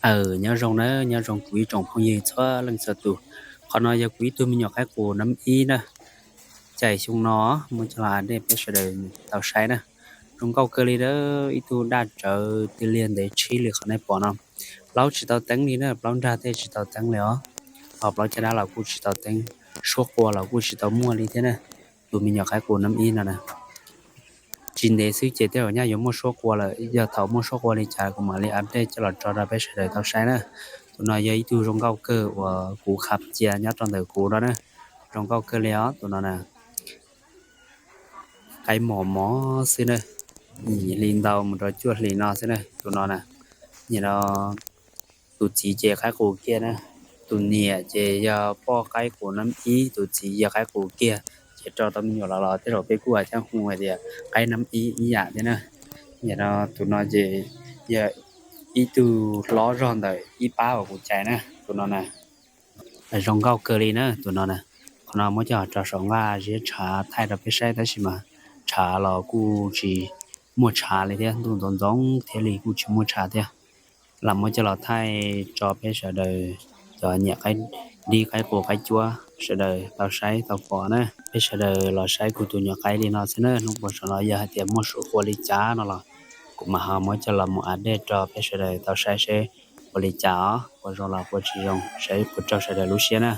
Aw, nyob zoo na, nyob zoo kuv ib tsoom phooj ywg txhua leej txhua tus. Qhov no yog kuv ib tug me nyuam qaib qus nab ib na. Cais xyoo no muab coj los dej peb sawv daws tau saib na. Zoo nkauj kawg li na, ib tug daj tsawv tiag liag ntev tshib li qhov nej pom no. Plaub tsis tau teeb li na, plaub nrag tej tsis tau teeb li os. Ho plaub caj dab los kuj tsis tau teeb, suab qua los kuj tsis tau muaj li thiab na. Tus me nyuam qaib qus nab ib no na. Tsis ntev xwb ces tej zaum nyaj yuav muaj suab qua lawm, yog thaum muaj suab qua li cas kuv mam li update coj los tso rau peb sawv daws tau saib na. Tus no yog ib tug zoo nkauj kawg uas kuv kham cia nyob rau ntawm kuv no na. Zoo nkauj kawg li os tus no na. Qaib mos mos xwb na, li ntau mus rau cuaj hlis no xwb na tus no na. Nim no tus txiv ces qaib qus kiag na, tus niam ces yog poj qaib qus nab ib, tus txiv yog qaib qus kiag, ces rau tau me nyuam los los tej zaum peb kuj hais thiab hu hais tias qaib nab ib ib yam thiab na. Nim no tus no ces yog ib tug hlob zog ntawm ib pab uas kuv cais na tus no na. Zoo nkauj kawg li na tus no na. Qhov no muab coj rau saum nqaj ziab tshav thaij rau peb saib tab sis mas tshav los kuj tsis muaj tshav li thiab, ntuj ntxoov ntxoov thiab li kuj tsis muaj tshav thiab. Lam muab coj los thaij tso peb sawv daws cov nyiam qaib dib qaib qus qaib cuab sawv daws tau saib tau pom na. Peb sawv daws los saib kuv tus nyuam qaib li no xwb na, hnub puas saum no yog hais tias muaj suab qua li cas no los kuv mam ho muab coj los mus update rau peb sawv daws tau saib seb ua li cas os, puas zoo los puas tsis zoo, saib puas raug sawv daws lub siab na.